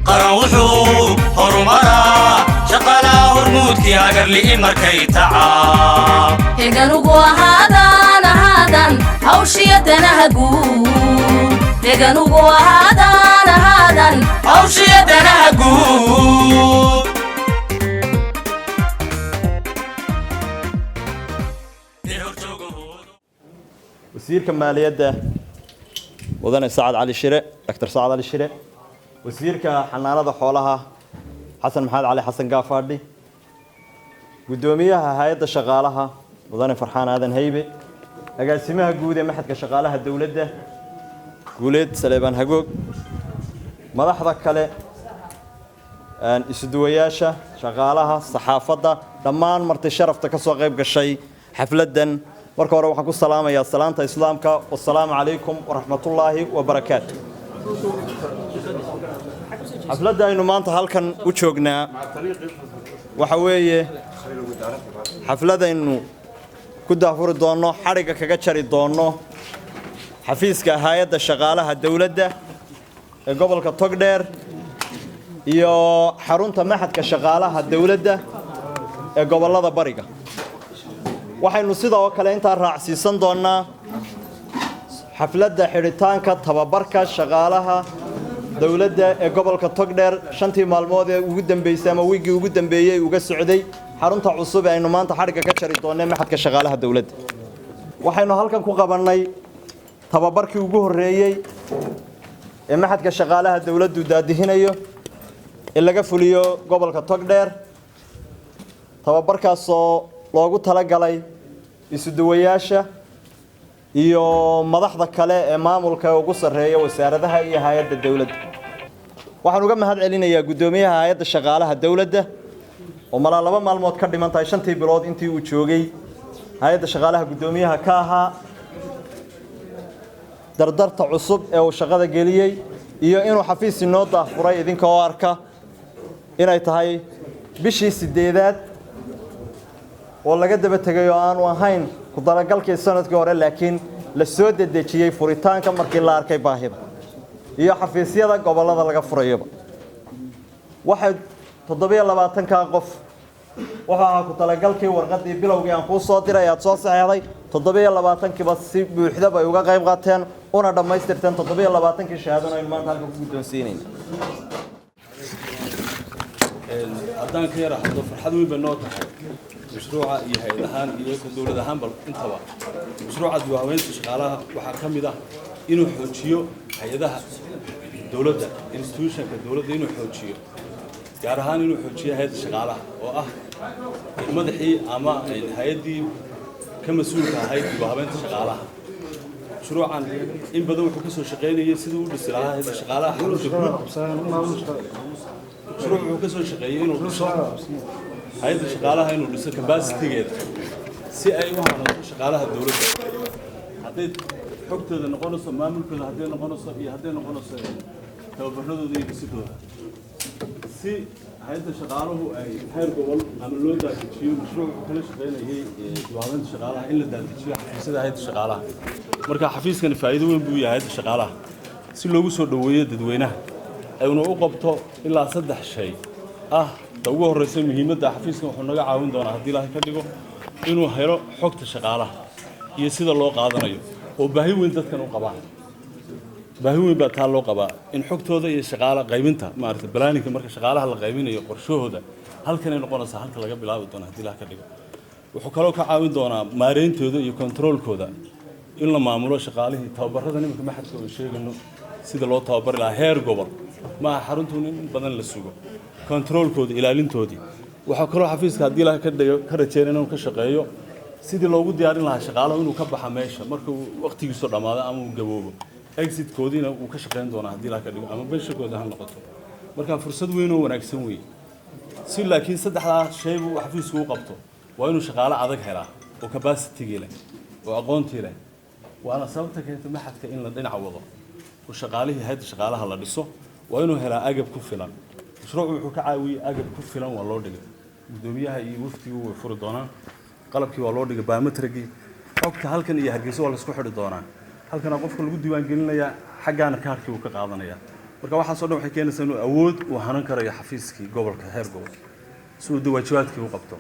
Qaran wuxuu horumaraa shaqalaa hormuudkii hagarli'i markay tacaa. Heganugu ahaadaan ahaadan hawshiya danaha guud, heganugu ahaadaan ahaadan hawshiya danaha guud. Wasiirka maaliyadda, mudane Sacad Cali Shire, Doctor Sacad Cali Shire, wasiirka xanaanada xoolaha, Xasan Maxamed Cali Xasan Gaafaadhi, guddoomiyaha hay-adda shaqaalaha, mudane Farxaan Aadan Haybe, agaasimaha guud ee maxadka shaqaalaha dowladda, Guuleed Saleebaan Hagoog, madaxda kale, isuduwayaasha shaqaalaha, saxaafadda, dhammaan marti sharafta ka soo qayb gashay xafladdan, marka hore waxaan ku salaamayaa salaanta Islaamka: wasalaamu calaykum waraxmatullaahi wabarakaatu. Xafladda aynu maanta halkan u joognaa waxa weeye xafladaynu ku daahfuri doonno, xadhigga kaga jari doonno xafiiska hay-adda shaqaalaha dowladda ee gobolka Togdheer iyo xarunta maxadka shaqaalaha dowladda ee gobollada bariga. Waxaynu sidoo kale intaa raacsiisan doonnaa xafladda xidhitaanka tababarka shaqaalaha dowladda ee gobolka Togdheer, 5tii maalmood ee ugu dambeysay ama wiiggii ugu dambeeyey uga socday xarunta cusub ee aynu maanta xadhigga ka jari doonnay, maxadka shaqaalaha dowladda. Waxaynu halkan ku qabannay tababarkii ugu horreeyey ee maxadka shaqaalaha dowladdu daadihinayo in laga fuliyo gobolka Togdheer, tababarkaasoo loogu talagalay isuduwayaasha iyo madaxda kale ee maamulka ugu sarreeya wasaaradaha iyo hay-adda dowladda. Waxaan uga mahad celinayaa guddoomiyaha hay-adda shaqaalaha dowladda oo malaa 2 maalmood ka dhiman tahay 5tii bilood intii uu joogay hay-adda shaqaalaha guddoomiyaha ka ahaa, dardarta cusub ee uu shaqada geliyey iyo inuu xafiis inoo daahfuray. Idinka oo arka inay tahay bishii 8aad oo laga daba tegay oo aanu ahayn ku dalagalkii sanadkii hore, laakiin la soo dedejiyey furitaanka markii la arkay baahida iyo xafiisyada gobollada laga furayaba. Waxay 27-kaa qof wuxuu ahaa ku talagalkii warqaddii bilowgii aan kuu soo diray aad soo saxeexday. 27-kiiba si buuxda bay uga qayb qaateen una dhammaystirteen. 27-kii shahaadona aynu maanta halka ku guddoonsiinayna. Haddaan ka yara hadlo, farxad weyn bay noo tahay mashruuca iyo hay-ad ahaan iyo ka dowlad ahaanba intaba. Mashruuca dib u habeynta shaqaalaha waxaa ka mid ah inuu xoojiyo hay-adaha dowladda, institutionka dowladda inuu xoojiyo, gaar ahaan inuu xoojiyo hay-adda shaqaalaha oo ah madaxii ama hay-addii ka mas-uulka ahayd dib u habeynta shaqaalaha. Mashruucan in badan wuxuu ka soo shaqaynayay siduu u dhisi lahaa hay-adda shaqaalaha xarunta guud. Mashruuc wuxuu ka soo shaqeeyey inuu dhiso hay-adda shaqaalaha, inuu dhiso capacity-geeda si ay u hanato shaqaalaha dowladda, hadday xogtooda noqonayso, maamulkooda hadday noqonayso, iyo hadday noqonayso tababaradooda iyo dhisidooda, si hay-adda shaqaaluhu ay heer gobol ama loo daadejiyo. Mashruuc wuxuu kala shaqeynayay dib u habeynta shaqaalaha in la daadejiyo xafiisyada hay-adda shaqaalaha. Marka xafiiskani faa'iido weyn buu yahay hay-adda shaqaalaha si loogu soo dhoweeyo dadweynaha, ayna u qabto ilaa 3 shay ah. Ta ugu horreysa, muhiimadda xafiiskan, wuxuu naga caawin doonaa, haddii Ilaahay ka dhigo, inuu helo xogta shaqaalaha iyo sida loo qaadanayo, oo baahi weyn dadkan u qabaan. Baahi weyn baa taa loo qabaa in xogtooda iyo shaqaala qaybinta, maaragtay, planninka marka shaqaalaha la qaybinayo, qorshahooda halkanay noqonaysaa halka laga bilaabi doono, haddii Ilaah ka dhigo. Wuxuu kaloo ka caawin doonaa maareyntooda iyo controlkooda, in la maamulo shaqaalihii, tababarada nimanka maxadka oo sheegano sida loo tababari lahaa heer gobol, maaha xaruntu in badan la sugo, controlkooda, ilaalintoodii. Waxaa kaloo xafiiska, haddii Ilaah ka dhigo, ka rajeynaya inuu ka shaqeeyo sidii loogu diyaarin lahaa shaqaalahu inuu ka baxa meesha marka uu waqtigiisu dhammaado ama uu gaboobo. Exitkoodiina wuu ka shaqeyn doonaa, haddii Ilaah ka dhigo, ama pensionkooda ha noqoto. Marka fursad weyn oo wanaagsan weeye si. Laakiin saddexdaa shaybu uu xafiisku u qabto waa inuu shaqaale adag helaa oo capacity-gii leh oo aqoontii leh. Waana sababta keentay maxadka in la dhinac wado oo shaqaalihii hay-adda shaqaalaha la dhiso. Waa inuu helaa agab ku filan. Mashruucu wuxuu ka caawiyey agab ku filan waa loo dhigay. Guddoomiyaha iyo wafdigu way furi doonaan. Qalabkii waa loo dhigay, biometricgii, xogta halkan iyo Hargeysa waa laisku xidhi doonaa. Halkana qofka lagu diiwaangelinayaa, xaggaana kaarkii uu ka qaadanayaa. Marka waxaasoo dhan waxay keenaysaa inuu awood uu hanan karayo xafiiskii gobolka, heer gobol, si uu de waajibaadkii u qabto.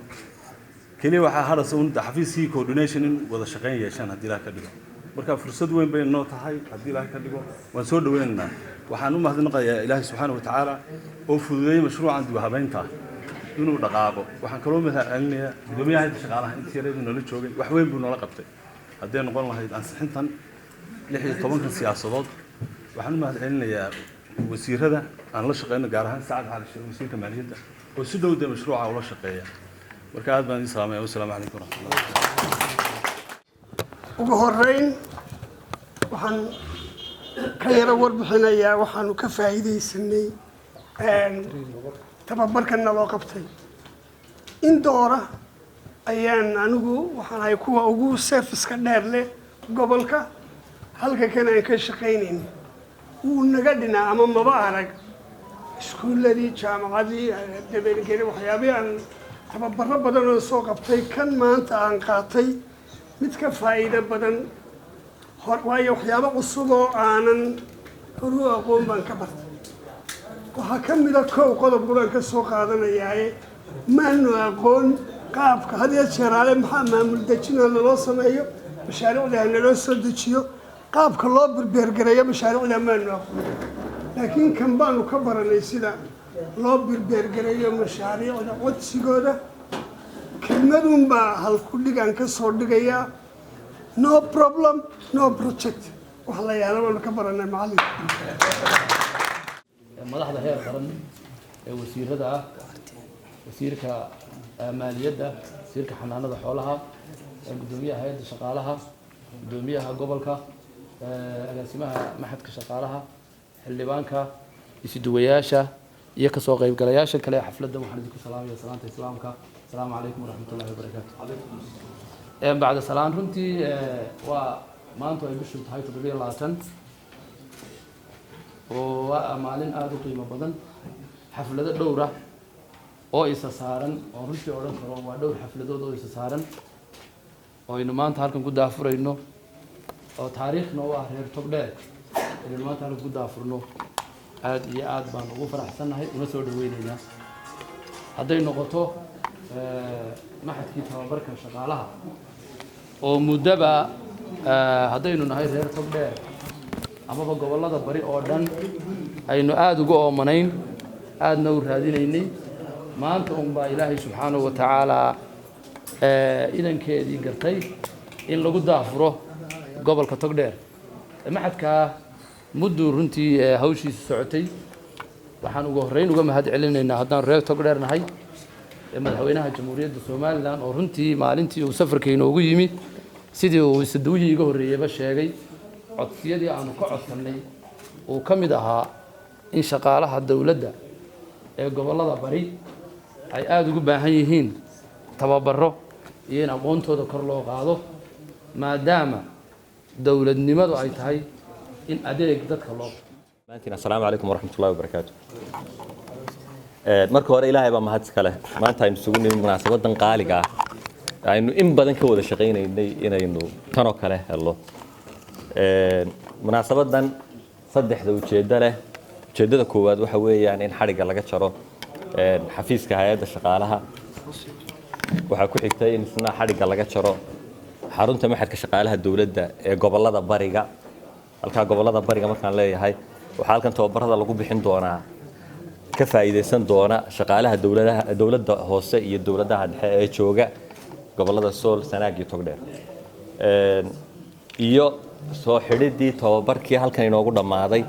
Keliya waxaa hadhasa un xafiiskii coordination in wada shaqayn yeeshaan, haddii Ilaah ka dhigo. Marka fursad weyn bay noo tahay, haddii Ilaah ka dhigo, waan soo dhaweynaynaa. Waxaan u mahadnaqayaa Ilaahay subxaana wa tacaala oo fududeeyey mashruucan dib u habeynta inuu dhaqaaqo. Waxaan kaloo mahad celinayaa gudoomiyaha hay'adda shaqaalaha. Intii yareedu nala joogay wax weyn buu noola qabtay, hadday noqon lahayd ansixintan 16-kan siyaasadood. Waxaan u mahad celinayaa wasiirada aan la shaqeyno, gaar ahaan Sacad Cali Shire, wasiirka maaliyadda, oo si dhow dee mashruuca ula shaqeeya. Marka aad baan idin salaamaya. Wasalaamu calaykum waraxmatullah. Ugu horeyn waxaan ka yaro warbixinayaa waxaanu ka faa'iidaysanay tababarkan naloo qabtay. In doora ayaan anigu waxaan ahay kuwa ugu service-ka dheer leh gobolka. Halka kan aan ka shaqaynayn wuu naga dhinaa ama maba arag iskuulladii, jaamacadii, dabeelgeli, waxyaabihii aan tababaro badan oo soo qabtay. Kan maanta aan qaatay mid ka faa'iido badan hor, waayo waxyaabo cusub oo aanan horu aqoon baan ka bartay. Waxaa ka mida kow qodob quraan ka soo qaadanayaaye: maanu aqoon qaabka had iyo jeeraale maxaa maamul dejin ha naloo sameeyo, mashaariicda ha naloo soo dejiyo, qaabka loo prepare gareeyo mashaariicda maanu aqoon. Laakiin kan baanu ka baranay sida loo prepare gareeyo mashaariicda codsigooda. Kelmadunbaa halku dhigaan ka soo dhigayaa: no problem, no project. Wax la yaala baanu ka baranay macallinka. Madaxda heer qaran ee wasiirada ah, wasiirka maaliyadda, wasiirka xanaanada xoolaha, guddoomiyaha hay'adda shaqaalaha, guddoomiyaha gobolka, agaasimaha machadka shaqaalaha, xildhibaanka, isuduwayaasha iyo kasoo qaybgalayaasha kale ee xafladda, waxaan idinku salaamaya salaanta Islaamka: asalaamu calaykum waraxmatullahi wabarakaatu. Bacda salaan, runtii waa maanta ay bishu tahay 27 oo waa maalin aada u qiimo badan. Xaflado dhowra oo isa saaran, oo runtii odhan karo waa dhowr xafladood oo isa saaran oo aynu maanta halkan ku daafurayno, oo taariikhna u ah reer Togdheer inaynu maanta halkan ku daafurno, aada iyo aad baan ugu faraxsannahay una soo dhaweyneynaa. Hadday noqoto machadkii tababarka shaqaalaha oo muddaba haddaynu nahay reer Togdheer amaba gobollada bari oo dhan aynu aada uga oomanayn, aadna u raadinaynay, maanta unbaa Ilaahay subxaanahu wa tacaalaa idankeedii gartay in lagu daafuro gobolka Togdheer. Machadkaa mudduu runtii hawshiisa socotay. Waxaan ugu horreyn uga mahad celinaynaa, haddaan reer Togdheer nahay, madaxweynaha Jamhuuriyadda Somaliland oo runtii maalintii uu safarka inoogu yimi, sidii uu isuduwihii iga horreeyeyba sheegay, codsiyadii aanu ka codsannay uu ka mid ahaa in shaqaalaha dowladda ee gobollada bari ay aada ugu baahan yihiin tababaro iyo in aqoontooda kor loo qaado, maadaama dowladnimadu ay tahay in adeeg dadka loo Maantiin assalaamu calaykum waraxmatullahi wabarakaatu. Marka hore Ilaahay baa mahad iska leh. Maanta aynu isugu nimi munaasabadan qaaliga ah, aynu in badan ka wada shaqaynaynay inaynu tanoo kale helno. Munaasabadan saddexda ujeeddo leh. Ujeeddada koowaad waxa weeyaan in xadhigga laga jaro xafiiska hay'adda shaqaalaha. Waxaa ku xigtay in isna xadhigga laga jaro xarunta machadka shaqaalaha dowladda ee gobollada bariga. Halkaa gobollada bariga markaan leeyahay, waxaa halkan tababarada lagu bixin doonaa ka faa'iidaysan doona shaqaalaha dowladaha, dowladda hoose iyo dowladaha dhexe ee jooga gobollada Sool, Sanaag iyo Togdheer. Iyo soo xidhiddii tababarkii halkan inoogu dhammaaday.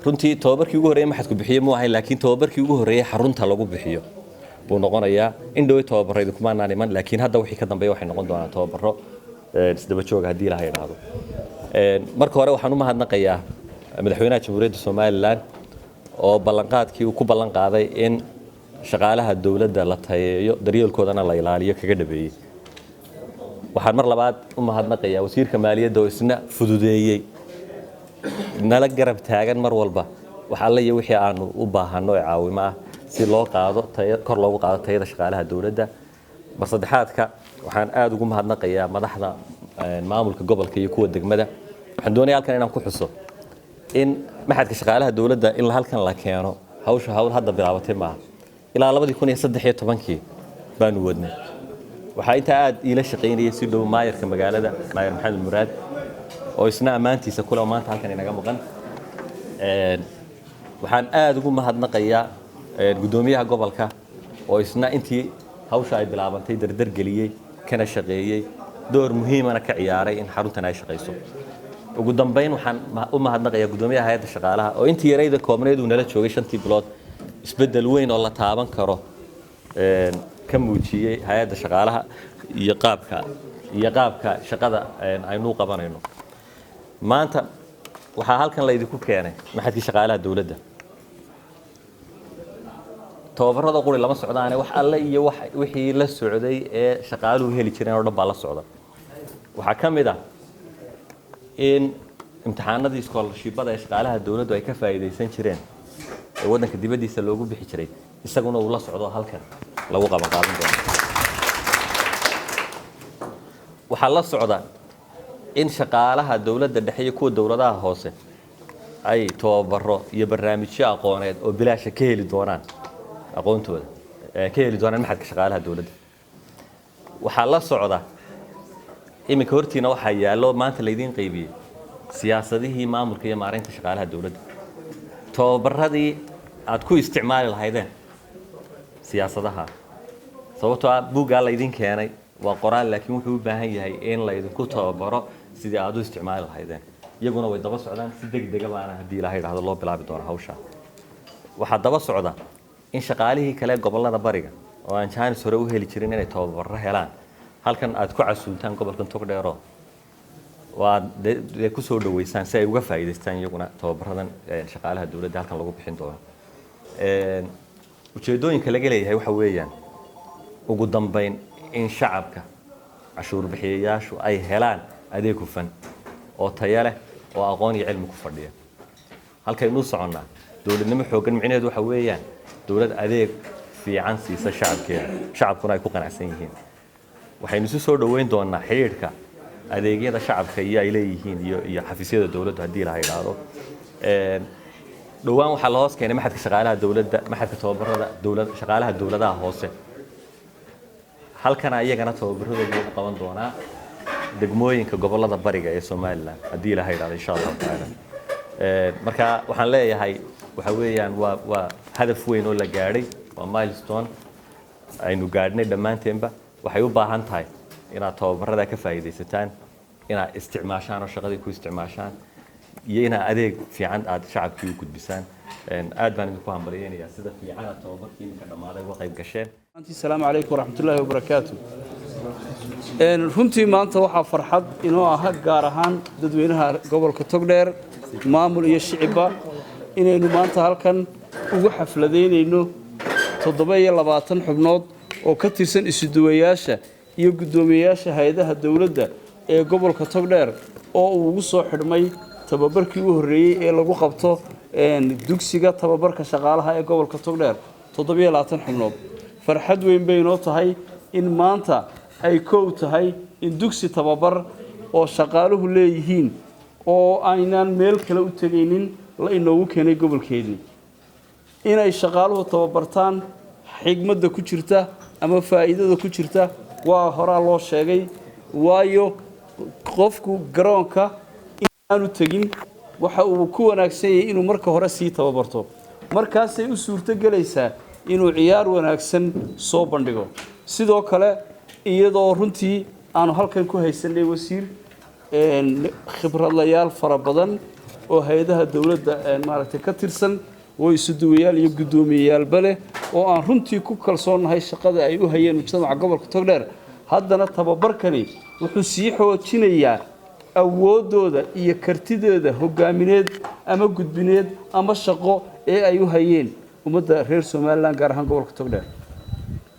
Runtii tababarkii ugu horreeyay machadku bixiye mu ahayn, laakiin tababarkii ugu horreeyay xarunta lagu bixiyo buu noqonayaa. In dhowey tababaro idinkumaanaan iman, laakiin hadda wixii ka dambeeya waxay noqon doonaan tababaro isdaba jooga, haddii Ilaha idhaahdo. Marka hore waxaan u mahadnaqayaa madaxweynaha Jamhuuriyadda Somaliland oo ballanqaadkii uu ku ballan qaaday in shaqaalaha dowladda la tayeeyo, daryeelkoodana la ilaaliyo, kaga dhabeeyey. Waxaan mar labaad u mahadnaqayaa wasiirka maaliyadda oo isna fududeeyey, nala garab taagan mar walba wax alle iyo wixii aanu u baahanno ee caawimo ah, si loo qaado taya, kor loogu qaado tayada shaqaalaha dowladda. Mar saddexaadka waxaan aada ugu mahadnaqayaa madaxda maamulka gobolka iyo kuwa degmada. Waxaan doonaya halkan inaan ku xuso In Maxadka Shaqaalaha Dowladda in halkan la keeno, hawsha hawl hadda bilaabatay maaha. Ilaa 2013-kii baanu wadnay. Waxaa intaa aad iila shaqaynayay si dhow maayarka magaalada, Maayar Maxamed Muraad, oo isna ammaantiisa kule oo maanta halkan inaga maqan. Waxaan aad ugu mahadnaqayaa guddoomiyaha gobolka, oo isna intii hawsha ay bilaabantay dardar geliyey, kana shaqeeyey, door muhiimana ka ciyaaray in xaruntan ay shaqayso. Ugu dambayn, waxaan u mahadnaqayaa guddoomiyaha hay'adda shaqaalaha, oo intii yarayda koobnayd uu nala joogay, 5-tii bilood, isbeddel weyn oo la taaban karo ka muujiyey hay'adda shaqaalaha iyo qaabka shaqada aynu u qabanayno. Maanta waxaa halkan laydinku keenay Maxadkii Shaqaalaha Dowladda. Tababarada quri lama socdaane, wax alle iyo wax wixii la socday ee shaqaaluhu heli jireen oo dhan baa la socda. Waxaa ka mid ah in imtixaanadii scholarship-ada ee shaqaalaha dowladdu ay ka faa'iidaysan jireen ee waddanka dibaddiisa loogu bixi jiray isaguna uu la socdo, halkan lagu qaban qaadan doono. Waxaa la socda in shaqaalaha dowladda dhexe iyo kuwa dowladaha hoose ay tababaro iyo barnaamijyo aqooneed oo bilaasha ka heli doonaan aqoontooda, ka heli doonaan Maxadka Shaqaalaha Dowladda. Waxaa la socda, iminka hortiina waxaa yaallo, maanta laydiin qaybiyey, siyaasadihii maamulka iyo maareynta shaqaalaha dowladda, tababaradii aad ku isticmaali lahaydeen siyaasadaha, sababtoo ah buuggaa laydin keenay waa qoraal, laakiin wuxuu u baahan yahay in laydinku tababaro sidii aad u isticmaali lahaydeen. Iyaguna way daba socdaan, si deg dega baana, haddii Ilaahay idhaahdo, loo bilaabi doono hawsha. Waxaa daba socda in shaqaalihii kale gobollada bariga oo aan jaanis hore u heli jirin inay tababaro helaan, halkan aad ku casuuntaan gobolkan Togdheero oo aad dee ku soo dhaweysaan si ay uga faa'iidaystaan iyaguna tababaradan shaqaalaha dowladda halkan lagu bixin doono. Ujeeddooyinka laga leeyahay waxa weeyaan, ugu dambayn, in shacabka cashuur bixiyayaashu ay helaan adeeg hufan oo tayo leh oo aqoon iyo cilmi ku fadhiya. Halkaynuu soconnaa dowladnimo xooggan micnaheedu waxa weeyaan dowlad adeeg fiican siisa shacabkeeda, shacabkuna ay ku qanacsan yihiin. Waxaynu isu soo dhoweyn doonaa xidhiidhka adeegyada shacabka iyo ay leeyihiin iyo xafiisyada dowladdu, haddii la yidhaahdo. Dhowaan waxaa la hoos keenay Maxadka Shaqaalaha Dowladda Maxadka Tababarada dowlad Shaqaalaha Dowladaha Hoose. Halkana iyagana tababaradooda lagu qaban doonaa degmooyinka gobollada bariga ee Somaliland, haddii Ilaha yidhahdo, insha Allahu tacaala. Marka waxaan leeyahay waxa weeyaan waa hadaf weyn oo la gaadhay, waa milestone aynu gaadhnay dhammaanteenba. Waxay u baahan tahay inaad tababarada ka faa'iidaysataan, inaad isticmaashaan oo shaqadii ku isticmaashaan, iyo inaad adeeg fiican aad shacabkii u gudbisaan. Aad baan idinku hambalyeynayaa sida fiican aad tababarkii iminka dhammaaday uga qayb gasheen. Asalaamu calaykum waraxmatullaahi wabarakaatu. Runtii maanta waxaa farxad inoo aha, gaar ahaan dadweynaha gobolka Togdheer, maamul iyo shicibba, inaynu maanta halkan ugu xafladaynayno 27 xubnood oo ka tirsan isuduwayaasha iyo guddoomiyeyaasha hay'adaha dowladda ee gobolka Togdheer, oo uu ugu soo xidhmay tababarkii u horreeyey ee lagu qabto dugsiga tababarka shaqaalaha ee gobolka Togdheer, 27 xubnood. Farxad weyn bay inoo tahay in maanta ay kow tahay in dugsi tababar oo shaqaaluhu leeyihiin oo aynaan meel kale u tegaynin la inoogu keenay gobolkeedii. Inay shaqaaluhu tababartaan, xigmadda ku jirta ama faa'iidada ku jirta waa horaa loo sheegay, waayo qofku garoonka inaanu tegin waxa uu ku wanaagsan yahay inuu marka hore sii tababarto. Markaasay u suurto gelaysaa inuu ciyaar wanaagsan soo bandhigo. Sidoo kale, iyadoo runtii aanu halkan ku haysanay, wasiir, khibradlayaal fara badan oo hay'adaha dowladda maaragtay ka tirsan oo isuduwayaal iyo guddoomiyeyaaalba leh, oo aan runtii ku kalsoonnahay shaqada ay u hayeen mujtamaca gobolka Togdheer, haddana tababarkani wuxuu sii xoojinayaa awooddooda iyo kartidooda hogaamineed ama gudbineed ama shaqo ee ay u hayeen ummadda reer Somaliland, gaar ahaan gobolka Togdheer.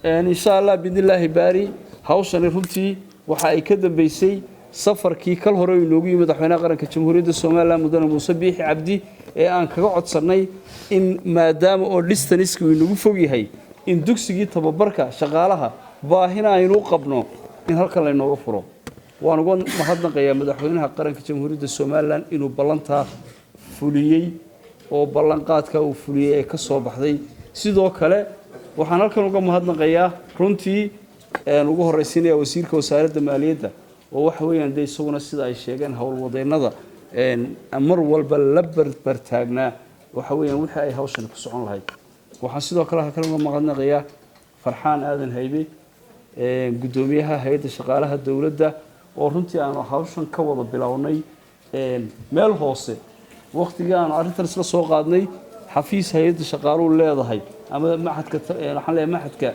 Insha Allah biidnillaahi baari, hawshani runtii waxa ay ka dambeysay safarkii kal hore inoogu yimid madaxweynaha qaranka Jamhuuriyadda Somaliland, mudane Muuse Biixi Cabdi, ee aan kaga codsannay in maadaama oo distance-ka uu inagu fog yahay, in dugsigii tababarka shaqaalaha baahina aynu qabno in halkan laynooga furo. Waan uga mahadnaqayaa madaxweynaha qaranka Jamhuuriyadda Somaliland inuu ballantaa Fuliyey oo ballanqaadka uu fuliyey ee ka soo baxday. Sidoo kale waxaan halkan uga mahadnaqayaa runtii ugu horraysiinaya wasiirka wasaaradda maaliyadda, oo waxa weeyaan dee isaguna sida ay sheegeen howlwadeennada mar walba la barbartaagnaa waxa weeyaan wixii ay hawshan ku socon lahayd. Waxaan sidoo kale halkan uga mahadnaqayaa Farxaan Aadan Haybe, guddoomiyaha hay-adda shaqaalaha dowladda, oo runtii aanu hawshan ka wada bilownay meel hoose. Waqtigii aanu arrintan isla soo qaadnay, xafiis hay-adda shaqaaluhu leedahay ama maxadka, waxaan leeyahay maxadka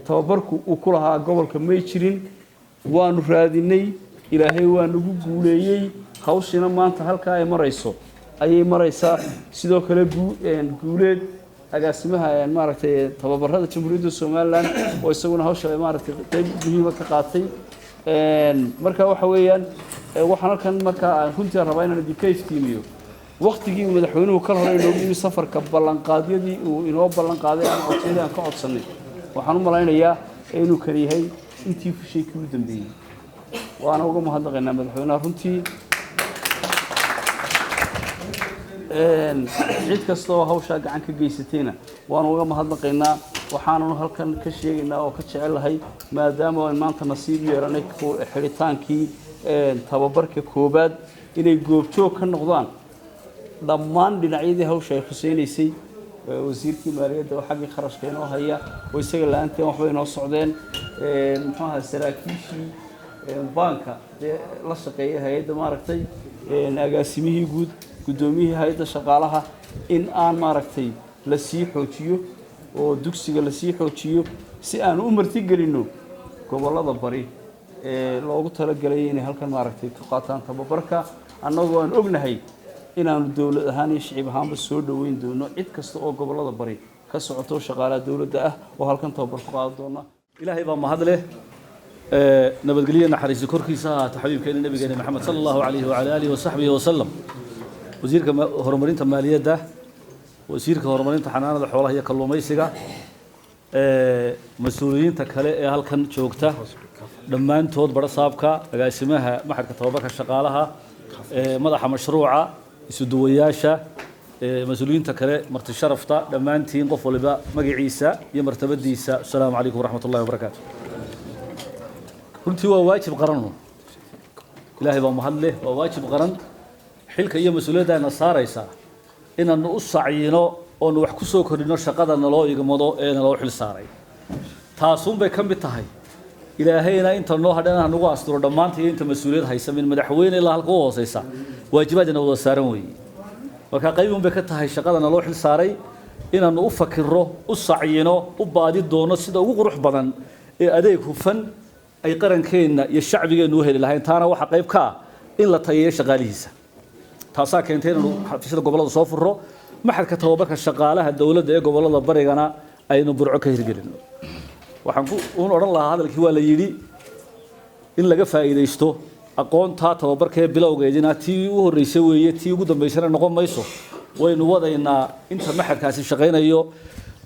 tababarku uu ku lahaa gobolka may jirin. Waanu raadinay, Ilaahay waa nagu guuleeyey, hawshiina maanta halkaa ay marayso ayay maraysaa. Sidoo kale Guuleed, agaasimaha maaragtay tababarada Jamhuuriyadda Somaliland, oo isaguna hawsha maaragtay qayb muhiima ka qaatay. Marka waxa weeyaan waxaan halkan markaa aan runtii rabaa inaan idinka iftiimiyo waqtigii uu madaxweynuhu kal hore inoogu yimi safarka, ballanqaadyadii uu inoo ballanqaaday ama codsiyadii aan ka codsanay. Waxaan u malaynayaa inuu kan yahay intii fushay kii u dambeeyey, waana uga mahadnaqaynaa madaxweynaha runtii. Cid kasta oo hawshaa gacan ka geysatayna waanu uga mahadnaqaynaa. Waxaananu halkan ka sheegaynaa oo ka jecelahay, maadaama aan maanta nasiib yeelanay xidhitaankii tababarka koobaad, inay goobjoog ka noqdaan dhammaan dhinacyadii hawsha ay khuseynaysay: wasiirkii maaliyadda oo xaggii kharashka inoo haya oo isaga la-aanteen waxba inoo socdeen, muxuu ahaa, saraakiishii baanka dee la shaqeeyay hay-adda maaragtay, agaasimihii guud, guddoomiyihii hay-adda shaqaalaha, in aan maaragtay la sii xoojiyo oo dugsiga la sii xoojiyo si aan u martigelinno gobollada bari ee loogu talagelay inay halkan maaragtay ka qaataan tababarka, annagoo aan ognahay inaanu dowlad ahaan iyo shicib ahaanba soo dhoweyn doono cid kasta oo gobollada bari ka socoto shaqaalaha dowladda ah oo halkan tababar ku qaadan doona. Ilaahay baa mahad leh. Nabadgelyo naxariisi korkiisa ha ahaato xabiibkeena nabigeena Maxamed sala Allahu calayhi wacala aalihi wasaxbihi wasalam. Wasiirka horumarinta maaliyadda, wasiirka horumarinta xanaanada xoolaha iyo kalluumaysiga, mas-uuliyiinta kale ee halkan joogta dhammaantood, barasaabka, agaasimaha maxadka tababarka shaqaalaha, madaxa mashruuca, isuduwayaasha, mas-uuliyiinta kale, marti sharafta, dhammaantiin qof waliba magaciisa iyo martabadiisa, asalaamu calaykum waraxmat ullahi wabarakaatu. Runtii waa waajib qaran, Ilaahay baa mahad leh. Waa waajib qaran, xilka iyo mas-uuliyaddaana saaraysa inaanu u sacyino oonu wax ku soo kordhino shaqada naloo igmado ee naloo xil saaray. Taasuunbay ka mid tahay. Ilaahayna inta noo hadhan ha nagu asturo dhammaanta iyo inta mas-uuliyad haysa, min madaxweyne ilaa halka u hooseysa, waajibaadina wada saaran weeye. Marka qayb unbay ka tahay shaqada naloo xil saaray inaanu u fakiro, u sacyino, u baadi doono sida ugu qurux badan ee adeeg hufan ay qarankeenna iyo shacbigeennu u heli lahayn. Taana waxaa qayb ka ah in la tayeeyo shaqaalihiisa. Taasaa keentay inaanu xafiisyada gobollada soo furro, maxadka tababarka shaqaalaha dowladda ee gobollada barigana aynu Burco ka hirgelino. Waxaan ku uun odhan lahaa, hadalkii waa la yidhi, in laga faa'iidaysto aqoontaa tababarka ee bilowgeedina tii u horreysay weeye, tii ugu dambaysana noqon mayso. Waynu wadaynaa inta maxadkaasi shaqaynayo.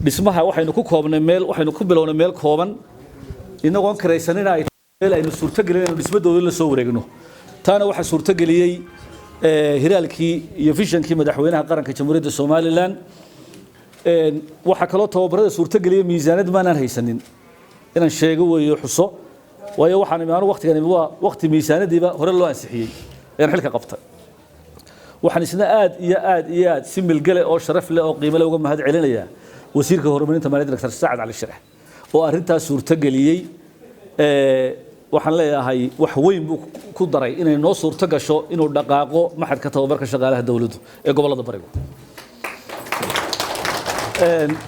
Dhismaha waxaynu ku koobnay meel, waxaynu ku bilownay meel kooban, inagoon kiraysanina ay meel aynu suurtogelin inaynu dhismadooda la soo wareegno. Taana waxaa suurtogeliyey hiraalkii iyo visionkii madaxweynaha qaranka Jamhuuriyadda Somaliland. Waxaa kaloo tababarada suurtogeliyey miisaanad maanaan haysanin, inaan sheego weeyo, xuso, waayo waxaan imi anu waqtigan imi waa waqti miisaanadiiba hore loo ansixiyey ayaan xilka qabtay. Waxaan isna aad iyo aad iyo aad si milgale oo sharaf leh oo qiimo leh uga mahad celinayaa wasiirka horumarinta maaliyadda, Dr. Sacad Cali Shire, oo arrintaas suurtogeliyey. Waxaan leeyahay wax weyn buu ku daray inay noo suurto gasho inuu dhaqaaqo maxadka tababarka shaqaalaha dowladdu ee gobollada bariga.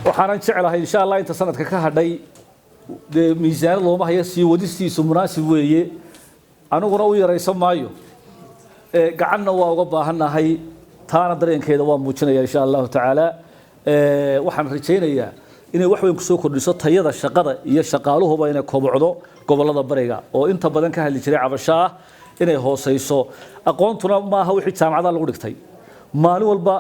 Waxaanan jeclahay insha Allah inta sanadka ka hadhay, dee miisaanad looma hayo, sii wadistiisu munaasib weeye. Aniguna u yaraysan maayo, gacanna waa uga baahannahay, taana dareenkeeda waa muujinaya insha Allahu tacaala. Waxaan rajaynayaa inay wax weyn kusoo kordhiso tayada shaqada iyo shaqaaluhuba, inay kobocdo gobollada bariga oo inta badan ka hadli jiray cabasho ah inay hooseyso aqoontuna. Maaha wixii jaamacadaha lagu dhigtay maalin walba,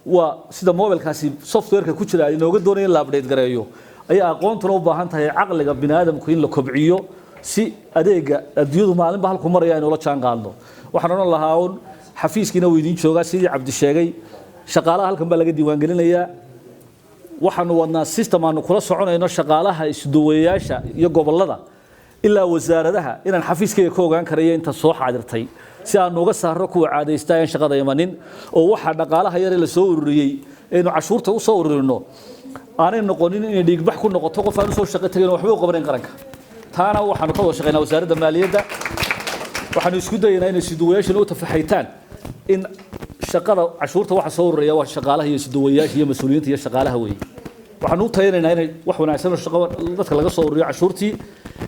waa sida mobilkaasi softwareka ku jira inooga doonaya in la update gareeyo ayaa aqoontuna u baahan tahay caqliga bini aadamku in la kobciyo si adeega adduunyadu maalinba halku maraya aynu la jaan qaadno. Waxaan odhan lahaa un Xafiiskiina wuu idiin joogaa, sidii Cabdi sheegay. Shaqaalaha halkan baa laga diiwaangelinayaa. Waxaanu wadnaa system aanu kula soconayno shaqaalaha, isduwayaasha iyo gobollada ilaa wasaaradaha, inaan xafiiskayga ka ogaan karayo inta soo xaadirtay, si aanu uga saarno kuwa caadaysta aan shaqada imanin, oo waxa dhaqaalaha yar ee la soo ururiyey aynu cashuurta u soo ururino aanay noqonin inay dhiigbax ku noqoto qof aan usoo shaqo tegin oo waxba u qabanayn qaranka. Taana waxaanu ka wada shaqaynaa Wasaaradda Maaliyadda. Waxaanu isku dayaynaa inay isduwayaashuna u tafaxaytaan in shaqada cashuurta waxa soo ururaya waa shaqaalaha iyo isduwayaasha iyo mas-uuliyiinta iyo shaqaalaha weeye. Waxaanu u tayanaynaa inay wax wanaagsan oo shaqo dadka laga soo ururiyo cashuurtii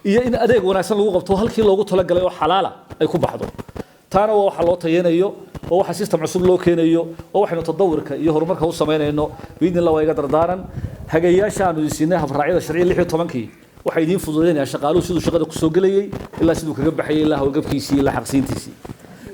iyo in adeeg wanaagsan lagu qabto halkii loogu talagalay oo xalaala ay ku baxdo. Taana waa waxa loo tayanayo oo waxa system cusub loo keenayo oo waxaynu tadawurka iyo horumarka u samaynayno, biidni Allah. Waa iga dardaaran. Hagayaasha aanu siinay, habraacyada sharciya 16-kii, waxay idiin fududeynayaan shaqaaluhu siduu shaqada kusoo gelayay ilaa siduu kaga baxayay, ilaa howlgabkiisii, ilaa xaqsiintiisii.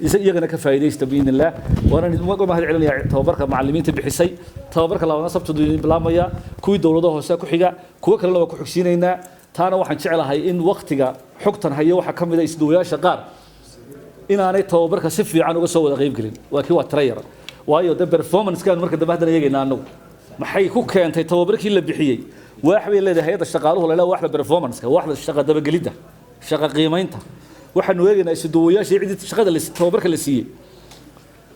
Iyagana ka faa'iidaysta, biidni Allah. Waana idin mahad celinayaa tababarka macallimiinta bixisay. Tababarka labaadna Sabtadu idin bilaabmaya, kuwii dowladaha hoose ku xiga, kuwo kalena waa ku xigsiinaynaa. Taana waxaan jeclahay in waqtiga xogtan hayo waxaa ka mid a isduwayaasha qaar inaanay tababarka si fiican uga soo wada qayb gelin. Waa kii waa tira yar, waayo de performance-kaan marka dambe haddana eegayna annagu maxay ku keentay tababarkii la bixiyey. Waax bay leedahay hay'adda shaqaaluhu la waaxda performance-ka, waaxda shaqa dabagelidda, shaqa qiimaynta. Waxaanu eegaynaa isuduwayaashii cidii shaqada la tababarka la siiyey,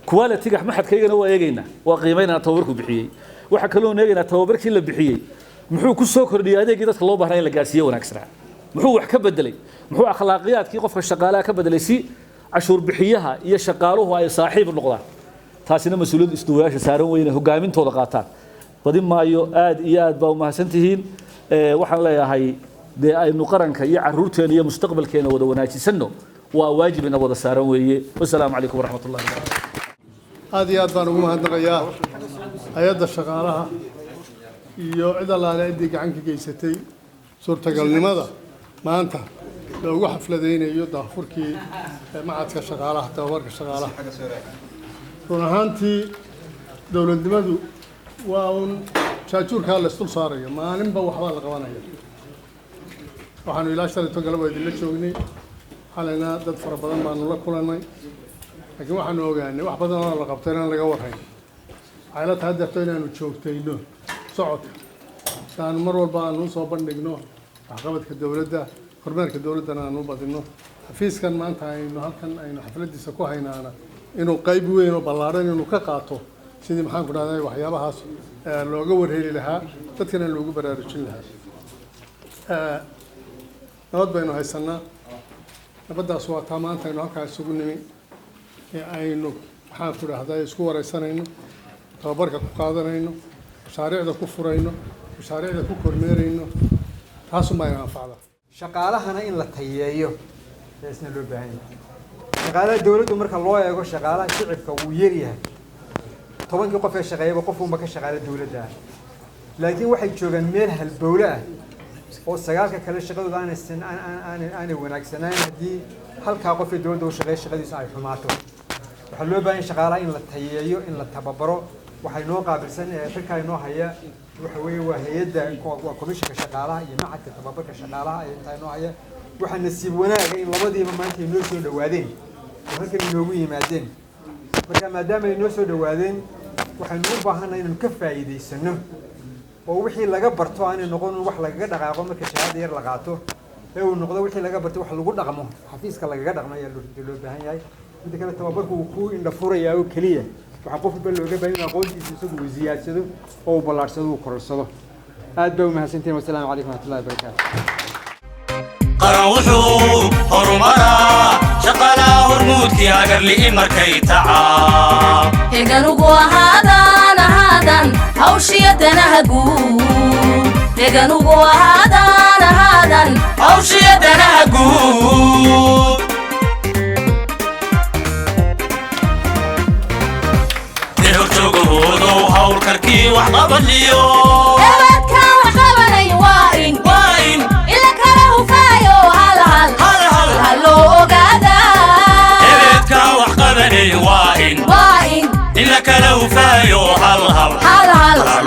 quality-ga maxadkaygana waa eegaynaa, waa qiimaynaa tababarku bixiyey. Waxaa kaloo eegaynaa tababarkii la bixiyey muxuu ku soo kordhiyey adeegii dadka loo baahnaa in la gaarsiiye wanaagsanaa, muxuu wax ka bedelay, muxuu akhlaaqiyaadkii qofka shaqaalaha ka bedelay, si cashuur bixiyaha iyo shaqaaluhu ay saaxiib u noqdaan. Taasina mas-uuliyadda isduwayaasha saaran weyne hogaamintooda qaataan. Badin maayo, aad iyo aad baa umahadsan tihiin. Waxaan leeyahay dee aynu qaranka iyo caruurteena iyo mustaqbalkeena wada wanaajisanno, waa waajib ina wada saaran weeye. Wasalaamu calaykum waraxmat ullahi wabarakatu. Aad iyo aad baan ugu mahadnaqayaa hay-adda shaqaalaha iyo cid allaale ciddii gacan ka geysatay suurtagalnimada maanta loogu xafladaynayo daahfurkii macadka shaqaalaha, tababarka shaqaalaha. Run ahaantii dowladnimadu waa uun jaajuurkaa la isdul saarayo, maalinba waxbaa la qabanaya. Waxaanu ilaa shalayto galab waa idinla joognay, xalayna dad fara badan baanu la kulannay, laakiin waxaanu ogaanay wax badan oo la qabtay inaan laga warrayn. Waxay la tahay deerto inaanu joogtayno socodka, si aanu mar walba aanu usoo bandhigno waxqabadka dowladda, kormeerka dowladdana aanu u badinno. Xafiiskan maanta aynu halkan aynu xafladdiisa ku haynaana inuu qayb weyn oo ballaadhan inuu ka qaato sidii, maxaan ku dhahday, waxyaabahaas looga warheli lahaa, dadkana loogu baraarujin lahaa. Nabad baynu haysanaa. Nabaddaas waa taa maanta aynu halkaa isugu nimi ee aynu, maxaan ku dhahday, isku wareysanayno, tababarka ku qaadanayno, mashaariicda ku furayno, mashaariicda ku kormeerayno. Taasun baa ina anfacda. Shaqaalahana in la tayeeyo ayaa isna loo baahan yahay. Shaqaalaha dowladdu marka loo eego shaqaalaha shicibka wuu yaryahay. 10-kii qof ee shaqeeyaba qof uunba ka shaqaala dowladda ah, laakiin waxay joogaan meel halbowle ah oo sagaalka kale shaqadooda aanay aanay aanay wanaagsanaan haddii halkaa qof ee dowladda u shaqeeya shaqadiisu ay xumaato. Waxaa loo baahan yahay shaqaalaha in la tayeeyo, in la tababaro. Waxay noo qaabilsan ee xilkaa inoo haya waxa weeye waa hay-adda, waa komishanka shaqaalaha iyo macadka tababarka shaqaalaha ayaa intaa inoo haya. Waxaa nasiib wanaaga in labadiiba maanta ay noo soo dhawaadeen oo halkan inoogu yimaadeen. Marka maadaama ay noo soo dhawaadeen, waxaynu u baahannahay inaynu ka faa'iidaysano oo wixii laga barto aanay noqon wax lagaga dhaqaaqo marka shahaada yar la qaato, ee uu noqdo wixii laga barto wax lagu dhaqmo, xafiiska lagaga dhaqmo ayaa loo baahan yahay. Midda kale, tababarku wuu ku indha furayaa oo keliya. Waxaa qof walba looga baahan inuu aqoontiisa isagu uu ziyaadsado oo uu ballaarsado, uu kororsado. Aad baa umahadsantihin. Wasalaamu calaykum waraxmatullahi wabarakaatu. Qaran wuxuu horumaraa shaqalaa hormuudkii hagarli'i markay tacaa. Heganugu ahaadaan ahaadan hawshiya danaha guud, heganugu ahaadaan ahaadan hawshiya danaha guud. Dee horjoogahoodow hawlkarkii wax qabaliyo Ewadkaan wax qabanay waa in waa in ila kala hufaayo hal hal hal hal hal loo ogaadaa. Ebeedkaan wax qabanay waa in waa in in la kala hufaayo hal hal hal hal hal.